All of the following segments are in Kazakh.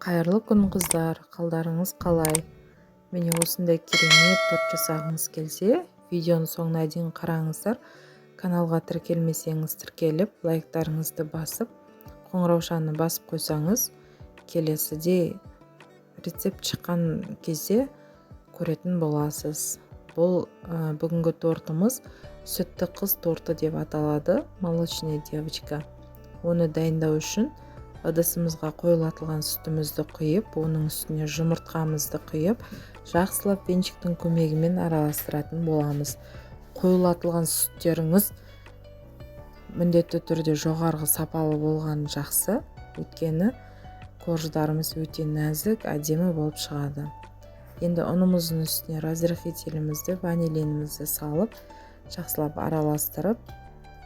Қайырлы күн, қыздар! Қалдарыңыз қалай? Міне, осындай керемет торт жасағыңыз келсе, видеоның соңына дейін қараңыздар. Каналға тіркелмесеңіз, тіркеліп, лайктарыңызды басып, қоңыраушаны басып қойсаңыз, келесіде рецепт шыққан кезде көретін боласыз. Бұл бүгінгі тортымыз сүтті қыз торты деп аталады, молочная девочка. Оны дайындау үшін ыдысымызға қоюлатылған сүтімізді құйып, оның үстіне жұмыртқамызды құйып, жақсылап венчиктің көмегімен араластыратын боламыз. Қоюлатылған сүттеріңіз міндетті түрде жоғарғы сапалы болған жақсы, өйткені корждарымыз өте нәзік, әдемі болып шығады. Енді ұнымыздың үстіне разрыхлителімізді, ванилинімізді салып, жақсылап араластырып,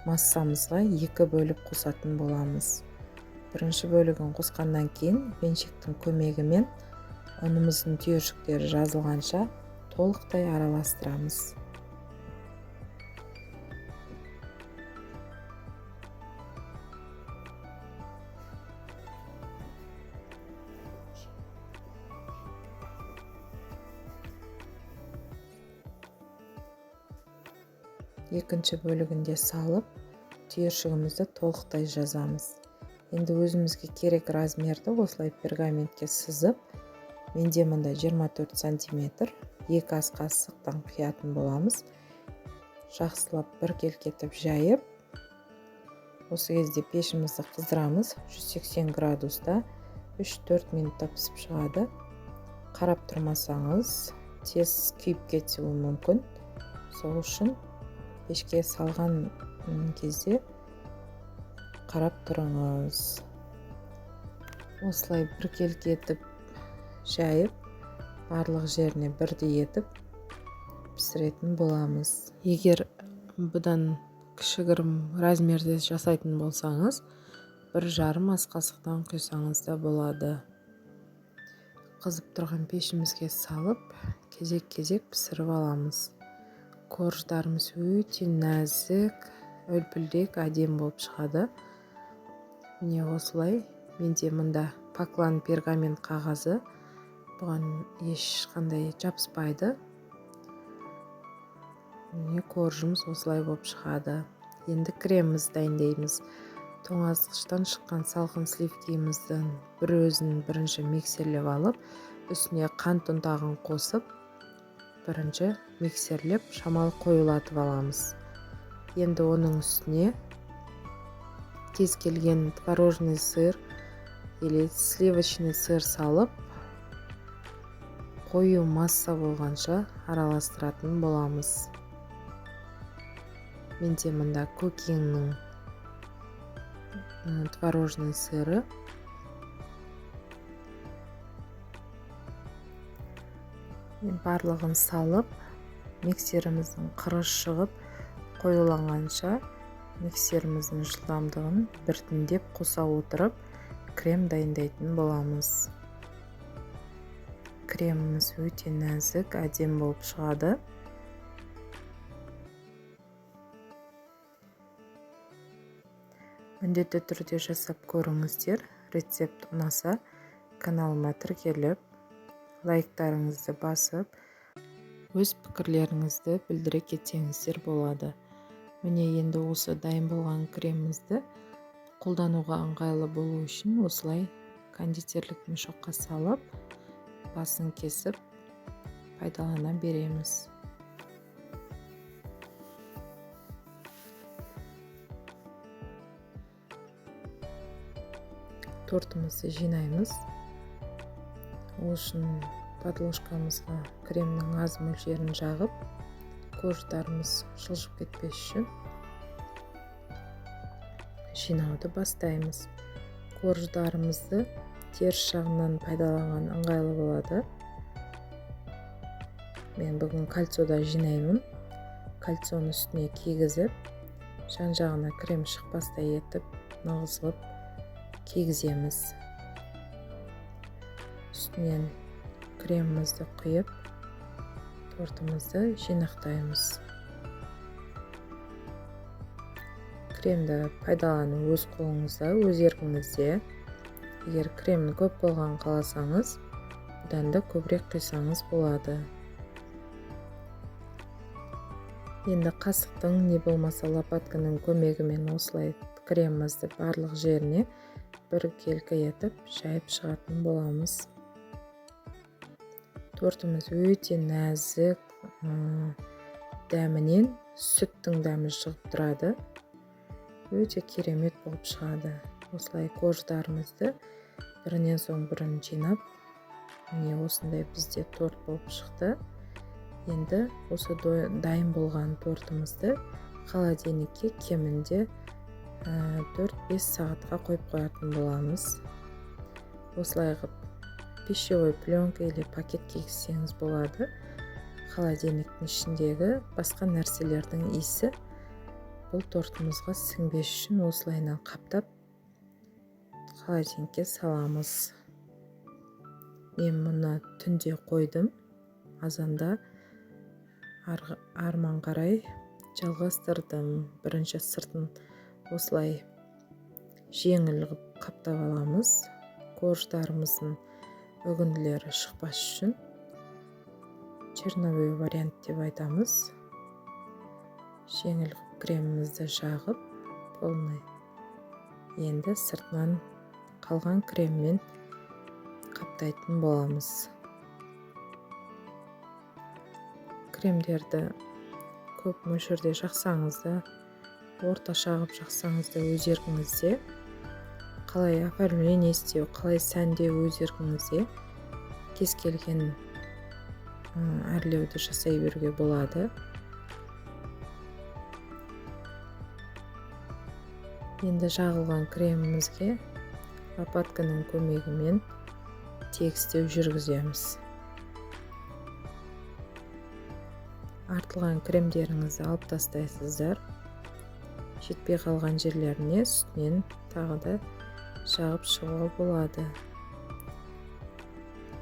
массамызға екі бөліп қосатын боламыз. Бірінші бөлігін қосқаннан кейін венчиктің көмегімен ұнымыздың түйіршіктері жазылғанша толықтай араластырамыз. Екінші бөлігінде салып, түйіршігімізді толықтай жазамыз. Енді өзімізге керек размерді осылай пергаментке сызып, менде мында 24 сантиметр, 2 ас қасықтан құятын боламыз. Жақсылап біркелкі етіп жайып, осы кезде пешімізді қыздырамыз 180 градуста, 3-4 минутта пісіп шығады. Қарап тұрмасаңыз, тез күйіп кетуі мүмкін. Сол үшін пешке салған кезде қарап тұрыңыз. Осылай біркелкі етіп жайып, барлық жеріне бірдей етіп пісіретін боламыз. Егер бұдан кішігірім размерде жасайтын болсаңыз, 1,5 ас қасықтан құйсаңыз да болады. Қызып тұрған пешімізге салып, кезек-кезек пісіріп аламыз. Корждарымыз өте нәзік, үлпілдек, әдемі болып шығады. Міне, осылай. Менде мында поклан пергамент қағазы, бұған ешқандай жабыспайды. Міне, коржымыз осылай болып шығады. Енді кремімізді дайындаймыз. Тоңазытқыштан шыққан салқын сливкиміздің бір өзін бірінші миксерлеп алып, үстіне қант ұнтағын қосып, бірінші миксерлеп шамалы қоюлатып аламыз. Енді оның үстіне кез келген творожный сыр или сливочный сыр салып, қою масса болғанша араластыратын боламыз. Менде мында Кукингнің творожный сыры. Барлығын салып, миксеріміздің қыры шығып қоюланғанша миксеріміздің жылдамдығын біртіндеп қоса отырып, крем дайындайтын боламыз. Креміміз өте нәзік, әдемі болып шығады. Міндетті түрде жасап көріңіздер. Рецепт ұнаса, каналыма тіркеліп, лайктарыңызды басып, өз пікірлеріңізді білдіре кетсеңіздер болады. Міне, енді осы дайын болған кремімізді қолдануға ыңғайлы болу үшін осылай кондитерлік мешокқа салып, басын кесіп пайдалана береміз. Тортымызды жинаймыз. Ол үшін подложкамызға кремнің аз мөлшерін жағып, корждарымыз жылжып кетпес үшін жинауды бастаймыз. Корждарымызды теріс жағынан пайдаланған ыңғайлы болады. Мен бүгін кольцода жинаймын. Кольцоның үстіне кигізіп, жан жағына крем шықпастай етіп, нығыз қылып кигіземіз. Үстінен кремімізді құйып, тортымызды жинақтаймыз. Кремді пайдалану өз қолыңызда, өз еркіңізде. Егер кремнің көп болғанын қаласаңыз, бұдан да көбірек құйсаңыз болады. Енді қасықтың не болмаса лопатканың көмегімен осылай кремімізді барлық жеріне біркелкі етіп жайып шығатын боламыз. Тортымыз өте нәзік, дәмінен сүттің дәмі шығып тұрады. Өте керемет болып шығады. Осылай корждарымызды бірінен соң бірін жинап, міне осындай бізде торт болып шықты. Енді осы дайын болған тортымызды холодильникке кемінде 4-5 сағатқа қойып қоятын боламыз. Осылай қылып пищевой пленка или пакет кигізсеңіз болады. Холодильниктің ішіндегі басқа нәрселердің иісі бұл тортымызға сіңбес үшін осылайынан қаптап холодильникке саламыз. Мен мұны түнде қойдым, азанда арман қарай жалғастырдым. Бірінші сыртын осылай жеңіл қылып қаптап аламыз, корждарымыздың үгінділері шықпас үшін. Черновой вариант деп айтамыз. Жеңіл қылып кремімізді жағып, полный. Енді сыртынан қалған креммен қаптайтын боламыз. Кремдерді көп мөлшерде жақсаңыз да, орташа қылып жақсаңыз да өз еркіңізде. Қалай оформление істеу, қалай сәндеу өз еркіңізде. Кез келген әрлеуді жасай беруге болады. Енді жағылған кремімізге лопатканың көмегімен тегістеу жүргіземіз. Артылған кремдеріңізді алып тастайсыздар. Жетпей қалған жерлеріне үстінен тағы да жағып шығуға болады.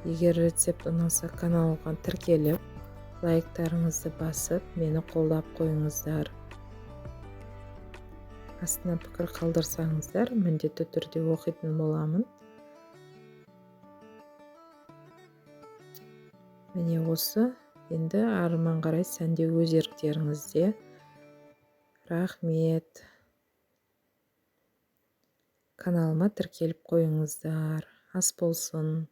Егер рецепт ұнаса, каналға тіркеліп, лайктарыңызды басып, мені қолдап қойыңыздар. Астына пікір қалдырсаңыздар, міндетті түрде оқитын боламын. Міне осы. Енді арман қарай сәндеу өз еріктеріңізде. Рахмет. Каналыма тіркеліп қойыңыздар. Ас болсын.